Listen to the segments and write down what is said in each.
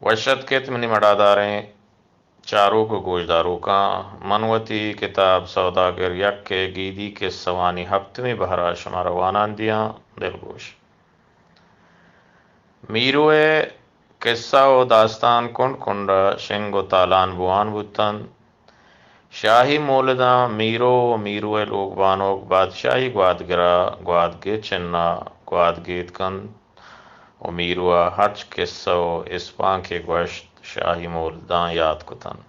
وش اتک ات منی مڑاداریں چاروک و گوشداروکاں۔ من وتی کتاب سوداگر یک ءِ گیدی کسہ وانی ہپتمی بہر ءَ شمارا وانان دیاں، دلگوش۔ میرو ءِ کسہ و داستان کنڈ کنڈ ءَ شنگ و تالان بوان بوتنت۔ شاہی مولداں میرو و میرو ءِ لوگ بانک بادشاہی گوادگر ءَ گوادگچن ءَ گوادگیت کنت و میرو ءَ ہرچ کسہ و اسپانکے گوشت، شاہی مولداں یات کتنت۔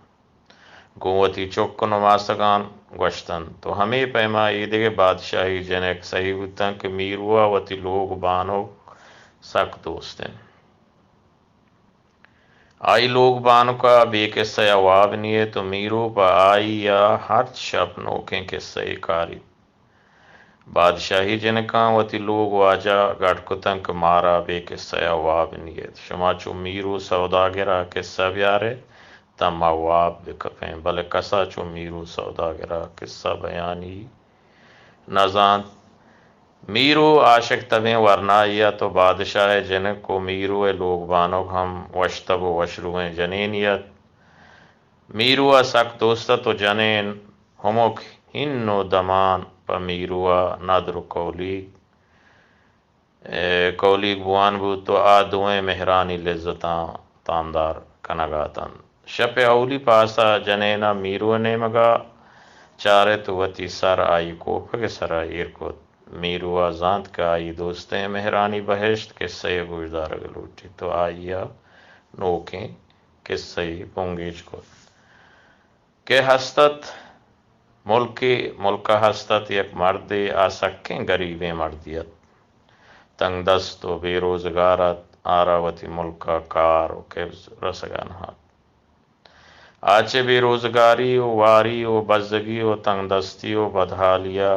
گوں وتی چک و نماسگاں گوشتنت و ہمے پیما ایدگہ بادشاہی جنک سہی بوتنت کہ میرو ءَ وتی لوگ بانک سک دوست انت۔ آئی لوگ بانک ءَ بے کسہ ءَ واب نیت و میرو پہ آئی ءَ ہرچ شپ نوکیں کسہ یے کاریت۔ بادشاہی جنکاں وتی لوگ واجہ گٹ کتنت کہ مارا بے کسہ ءَ واب نیت۔ شما چو میرو سوداگر ءَ کسہ بیارئے تاں ما واب بکپیں، بلے کس ءَ چو میرو سوداگر ءَ کسہ بیانی نزانت۔ میرو عاشق تبیں ورنایے ات و بادشاہ ءِ جنک و میرو ءِ لوگ بانک ہم وش تب و وش روئیں جنینے ات۔ میرو ءَ سک دوست ات و جنین ہمک ہین و دمان پہ میرو ءَ ندر و کولیگ، اے، کولیگ بوان بوت و آ دوئیں مہرانی لذتاں تامدار کنگ ءَ اتنت۔ شپ ءِ اولی پاس ءَ جنین ءَ میرو ءِ نیمگ ءَ چارت و وتی سر آئی ءِ کوپگ ءِ سرا ایر کت۔ میرو ءَ زانت کہ آئی ءِ دوستیں مہرانی بہشت کسہ یے گوشدارگ ءَ لوٹیت و آئی ءَ نوکیں کسہ یے بنگیج کت۔ کہ ہست ات ملکے، ملک ءَ ہست ات یک مردے، آ سکیں گریبیں مردے ات۔ تنگ دست و بے روزگار ات، آرا وتی ملک ءَ کار و کبز رسگ ءَ نہ ات۔ آ چہ بے روزگاری و واری و بزگی و تنگ دستی و بدحالی ءَ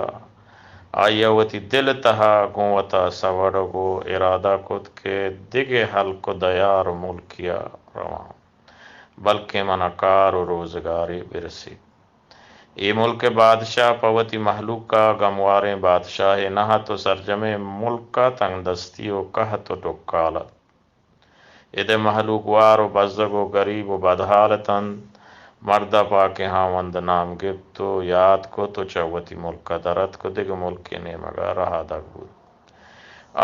آئی ءَ وتی دل ءِ تہا گوں وتا سوڑگ و ارادہ کت کہ دگہ ہلک و دیار و ملکے ءَ رواں، بلکیں من ءَ کار و روزگارے برسیت۔ اے ملک ءِ بادشاہ پہ وتی مہلوک ءَ گمواریں بادشاہے نہ ات و سرجمیں ملک ءَ تنگ دستی و قحط و ڈکال ات۔ ادا مہلوک وار و بزگ و گریب و بدحال اتنت۔ مرد ءَ پاکیں ہاوند ءِ نام گپت و یات کت و چہ وتی ملک ءَ در اتک و دگہ ملکے ءِ نیمگ ءَ رہادگ بوت۔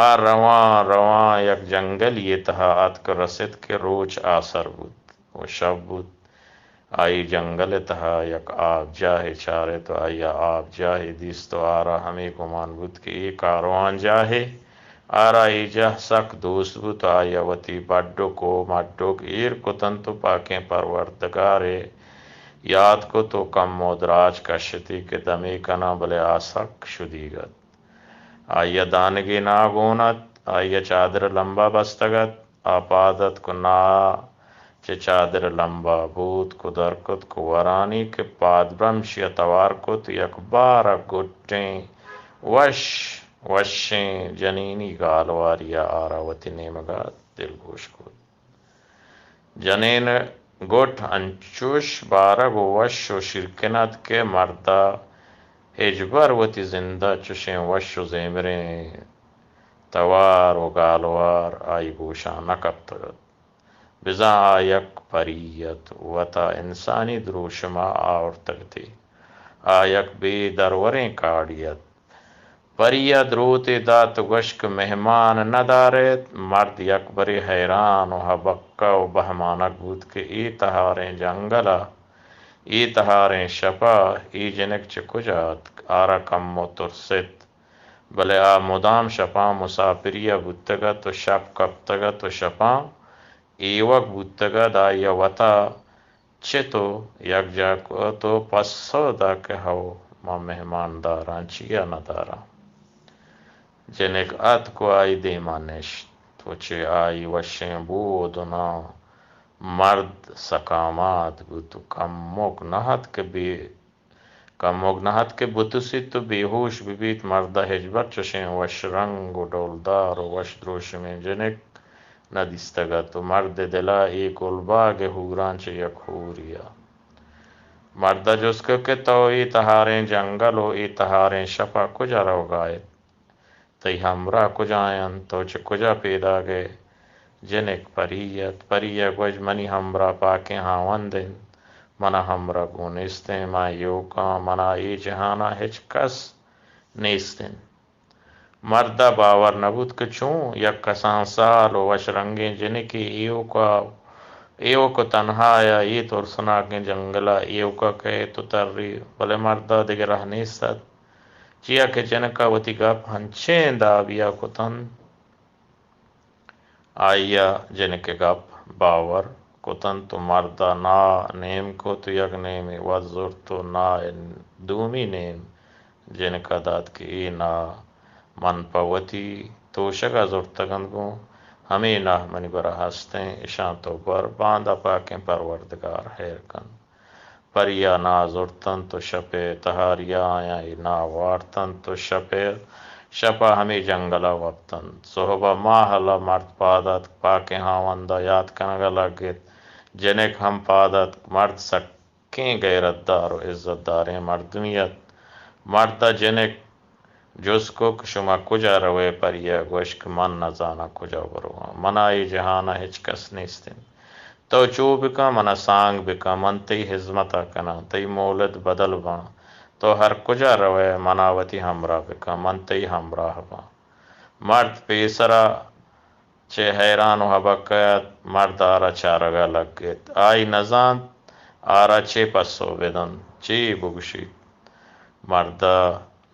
آ رواں رواں یک جنگلے ءِ تہا اتک، رست کہ روچ آسر بوت و شپ بوت۔ آئی جنگل ءِ تہا یک آبجاہے چارت و آئی ءَ آبجاہے دیست و آرا ہمے گمان بوت کہ اے کاروانجاہے۔ آرا اے جاہ سک دوست بوت و آئی ءَ وتی بڈک و مڈک ایر کتنت و پاکیں پروردگار ءَ یات کت و کمو دراج کشتی کہ دمے کناں، بلے آ سک شدیگ ات۔ آئی ءَ دانگے ناہ گون ات، آئی ءَ چادر ءِ لمب ءَ بستگ ات، آ پاد اتک و ناہ چہ چادر ءِ لمب ءَ بوتک و در کتک و ورانی کہ پادبرمشی ءَ توار کت، یک بارگ گٹیں وش وشیں جنینی گالوارے ءَ آرا وتی نیمگ ءَ دلگوش کت۔ جنین ءِ گٹ انچوش بارگ و وش و شیرکن ات کہ مرد ءَ ہچبر وتی زند ءَ چشیں وش و زیمریں توار و گالوار آئی گوشاں نہ کپتگ ات۔ بزاں آ یک پری ات، وتا انسانی دروشم ءَ آورتگ اتی۔ آ یک بے دروریں کاڑی ات۔ پری ءَ دروتے دات و گوشت کہ مہمان نہ داریت۔ مرد یکبرے حیران و ہبکہ و بہمانگ بوت کہ اے تہاریں جنگل ءَ، اے تہاریں شپ ءَ اے جنک چہ کجا اتک؟ آرا کمو ترست، بلے آ مدام شپاں مساپری ءَ بوتگ ات و شپ کپتگ ات و شپاں ایوک بوتگ ات۔ آئی ءَ وتا چت و یکجاہ کت و پسو دات کہ ہئو، ما مہمانداراں، چیا نہ داراں؟ جنک اتک و آئی دیما نشت و چہ آئی وشیں بو و دناں مرد سکامات بوت و کمک نہ ات کہ بے کموک نہ ات کہ بترسیت و بے ہوش بہ بیت۔ مرد ءَ ہچبر چشیں وش رنگ و ڈولدار و وش دروشمیں جنک نہ دیستگ ات و مرد ءِ دل ءَ اے گلباگ ءِ ہوراں چہ یک ہوری ءَ۔ مرد ءَ جست کت کہ تو اے تہاریں جنگل و اے تہاریں شپ ءَ کجا روگ ءَ ات؟ تئی ہمراہ کجا انت؟ تو چہ کجا پیداگ ئے؟ جنک پری ات۔ پری ءَ گوشت، منی ہمراہ پاکیں ہاوند انت، من ءَ ہمراہ گوں نیست انت، من ایوک آں، من ءَ اے جہان ءَ ہچ کس نیست انت۔ مرد ءَ باور نہ بوت کہ چون یک کسان سال ءُ وش رنگیں جنکے ایوک ءَ، ایوک ءُ تنہا ءَ اے ترسناکیں جنگل ءَ ایوک ءَ کئیت ءُ تری، بلے مرد ءَ دگہ راہ نیست ات، چیا کہ جنک ءَ وتی گپ ہنچیں دابی ءَ کت انت، آئی ءَ جنک ءِ گپ باور کت انت ءُ مرد ءَ ناہ نیم کت ءُ یک نیمے وت زرت ءُ ناہ ءِ دومی نیم جنک ءَ دات کہ اے ناہ من پہ وتی توشگ ءَ زرتگ انت، گوں ہمے ناہ منی بر ءَ ہست انت، اشاں تو بر، باندا پاکیں پروردگار ہیر کنت۔ پری ءَ ناہ زرت انت ءُ شپ ءِ تہاری ءَ آیاں اے ناہ وارت انت ءُ شپ ءَ، شپ ءَ ہمے جنگل ءَ وپت انت۔ سہب ءَ ماہل ءَ مرد پاد اتک، پاکیں ہاوند ءَ یات کنگ ءَ لگ ات۔ جنک ہم پاد اتک۔ مرد سکیں غیرت دار ءُ عزت داریں مردمے ات۔ مرد ءَ جنک جست کت کہ شما کجا روئے؟ پری ءَ گوشت کہ من نزاناں کجا برواں، من ءَ اے جہان ءَ ہچ کس نیست انت۔ تو چو بکن، من ءَ سانگ بکن، من تئی ہزمت ءَ کناں، تئی مولد بدل باں۔ تو ہر کجا روئے، من ءَ وتی ہمراہ بکن، من تئی ہمراہ باں۔ مرد پیسر ءَ چہ حیران ءُ ہبکہ ات، مرد آرا چارگ ءَ لگ ات۔ آئی نزانت آرا چے پسو بدنت، چے بگوشیت۔ مرد ءَ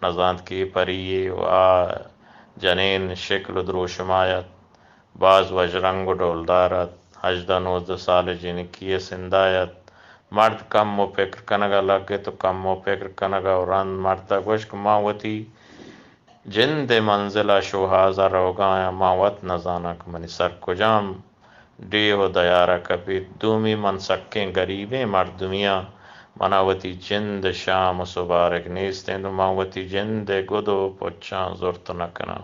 نزانت کہ اے پری یے ءُ آ جنین شکل ءُ دروشم ءَ ات، باز وش رنگ ءُ ڈولدار ات، ہژدہ نوزدہ سال ءِ جنکی ءِ سند ءَ ات۔ مرد کمو پکر کنگ ءَ لگ ات ءُ کمو پکر کنگ ءَ ءُ رند مرد ءَ گوشت کہ من وتی جند ءِ منزل ءَ شوہاز ءَ روگ ءَ آں، من وت نزاناں کہ منی سر کجام ڈیھ ءُ دیار ءَ کپیت۔ دومی، من سکیں گریبیں مردمے آں، من ءَ وتی جند ءِ شام ءُ سبارگ نیست انت ءُ من وتی جند ءِ گد ءُ پچاں زرت نہ کناں۔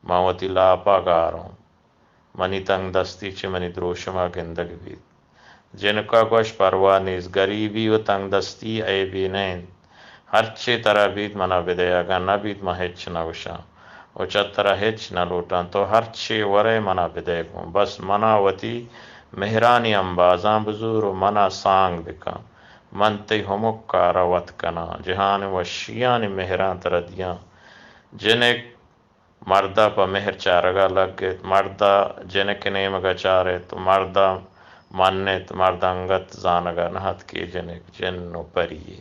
من وتی لاپ ءَ گار اوں۔ منی تنگ دستی چہ منی دروشم ءَ گندگ بیت۔ جنک ءَ گوشت، پرواہ نیست، گریبی ءُ تنگ دستی عیبے نہ انت۔ ہرچے ترا بیت، من ءَ بدئے، اگاں نہ بیت، من ہچ نہ گوشاں ءُ چہ ترا ہچ نہ لوٹاں۔ تو ہرچے ورئے، من ءَ بدئے گوں۔ بس من ءَ وتی مہرانی امبازاں بزور ءُ من ءَ سانگ بکن۔ من تئی ہمک کار ءَ وت کناں۔ جہان ءِ وشیانی مہراں ترا دیاں۔ جنک مرد ءَ پہ مہر چارگ ءَ لگ ات۔ مرد ءَ جنک ءِ نیمگ ءَ چار ات ءُ مرد ءَ من ات۔ مرد انگت زانگ ءَ نہ ات کہ اے جنک جن ءُ پری یے۔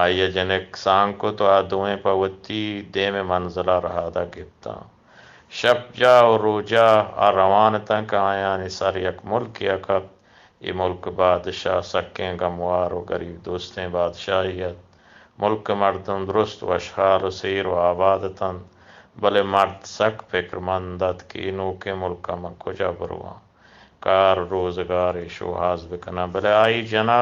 آئی ءَ جنک سانگ کت ءُ آ دوئیں پہ وتی دیم ءِ منزل ءَ رہادگ گپتاں۔ شپ جاہ ءُ روجاہ آ روان اتاں کہ آیانی سر یک ملکے ءَ کپت۔ اے ملک ءِ بادشاہ سکیں گموار ءُ گریب دوستیں بادشاہے ات۔ ملک ءِ مردم درست وشحال ءُ سیر ءُ آباد اتنت، بلے مرد سک پکرمند ات کہ اے نوکیں ملک ءَ من کجا برواں، کار ءُ روزگارے شوہاز بکناں۔ بلے آئی جنا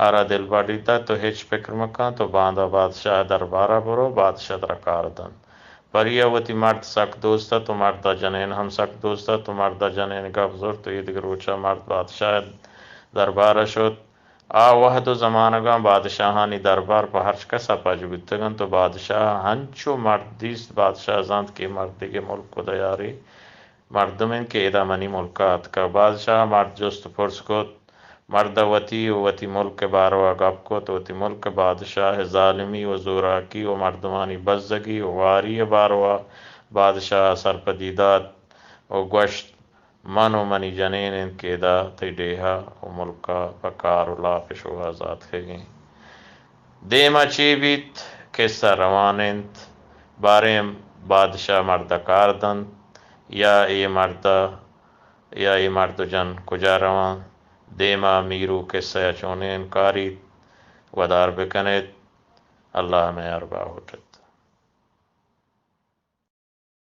آرا دلبڈی دات، تو ہچ پکر مکن، تو باندا بادشاہ ءِ دربار ءَ برو، بادشاہ ترا کار دنت۔ پری ءَ وتی مرد سک دوست ات ءُ مرد ءَ جنین ہم سک دوست ات ءُ مرد ءَ جنین گپ زرت ءُ ایدگہ روچ ءَ مرد بادشاہ ءِ دربار ءَ شت۔ آ وہد ءُ زمانگاں بادشاہانی دربار پہ ہرچ کس ءَ پج بوتگ انت ءُ بادشاہ ءَ ہنچو مرد دیست، بادشاہ زانت کہ اے مرد دگہ ملک ءُ دیارے مردم انت کہ ادا منی ملک ءَ اتکگ۔ بادشاہ ءَ مرد جست ءُ پرس کت، مرد ءَ وتی ءُ وتی ملک ءِ باروا گپ کت، وتی ملک ءِ بادشاہ ءِ ظالمی ءُ زوراکی ءُ مردمانی بزگی ءُ واری ءِ باروا بادشاہ ءَ سرپدی دات ءُ گوشت، من ءُ منی جنین انت کہ ادا تئی ڈیھ ءَ ءُ ملک ءَ پہ کار ءُ لاپ ءِ شوہاز ءَ اتکگ ایں۔ دیم ءَ چے بیت، کسہ روان انت، باریں بادشاہ مرد ءَ کار دنت یا اے مرد ءَ یا اے مرد ءُ جن کجا رواں؟ دیم ءَ میرو کسہ ءَ چونیں کاریت، ودار بکن ات۔ اللہ ءِ میار باہوٹ ات۔